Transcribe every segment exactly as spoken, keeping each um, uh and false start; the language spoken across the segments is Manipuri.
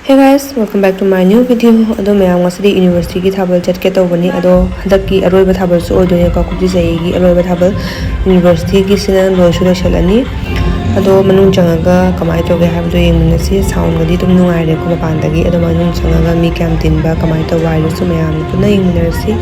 Hey guys, welcome back to my new video. ꯑꯗꯣ ꯃꯌꯥꯝ, ꯉꯁꯤꯗꯤ ꯌꯨꯅꯤꯚꯔꯁꯤꯇꯤꯒꯤ ꯊꯥꯕꯜ ꯆꯠꯀꯦ ꯇꯧꯕꯅꯤ꯫ ꯑꯗꯣ ꯍꯟꯗꯛꯀꯤ ꯑꯔꯣꯏꯕ ꯊꯥꯕꯜꯁꯨ ꯑꯣꯏꯗꯣꯏꯅꯦꯀꯣ, ꯀꯨꯝꯁꯤ ꯆꯍꯤꯒꯤ ꯑꯔꯣꯏꯕ ꯊꯥꯕꯜ꯫ ꯌꯨꯅꯤꯚꯔꯁꯤꯇꯤꯒꯤꯁꯤꯅ ꯂꯣꯏꯁꯨ ꯂꯣꯏꯁꯤꯜꯂꯅꯤ꯫ ꯑꯗꯣ ꯃꯅꯨꯡ ꯆꯪꯉꯒ ꯀꯃꯥꯏꯅ ꯇꯧꯒꯦ ꯍꯥꯏꯕꯗꯣ ꯌꯦꯡꯃꯤꯟꯅꯁꯤ꯫ ꯁꯥꯎꯟꯒꯗꯤ ꯑꯗꯨꯝ ꯅꯨꯡꯉꯥꯏꯔꯦꯀꯣ ꯃꯄꯥꯟꯗꯒꯤ, ꯑꯗꯣ ꯃꯅꯨꯡ ꯆꯪꯉꯒ ꯃꯤ ꯀꯌꯥꯝ ꯇꯤꯟꯕ, ꯀꯃꯥꯏꯅ ꯇꯧꯕ ꯍꯥꯏꯗꯨꯁꯨ ꯃꯌꯥꯝꯅ ꯄꯨꯟꯅ ꯌꯦꯡꯃꯤꯟꯅꯔꯁꯤ꯫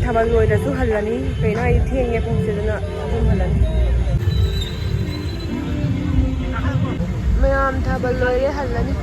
ꯊꯥꯕꯜ ꯂꯣꯏꯔꯁꯨ ꯍꯜꯂꯅꯤ꯫ ꯀꯩꯅꯣ, ꯑꯩ ꯊꯦꯡꯉꯦ ꯄꯨꯡꯁꯦ, ꯑꯗꯨꯅ ꯑꯗꯨꯝ ꯍꯜꯂꯅꯤ꯫ ꯃꯌꯥꯝ ꯊꯥꯕꯜ ꯂꯣꯏꯔꯦ, ꯍꯜꯂꯅꯤ꯫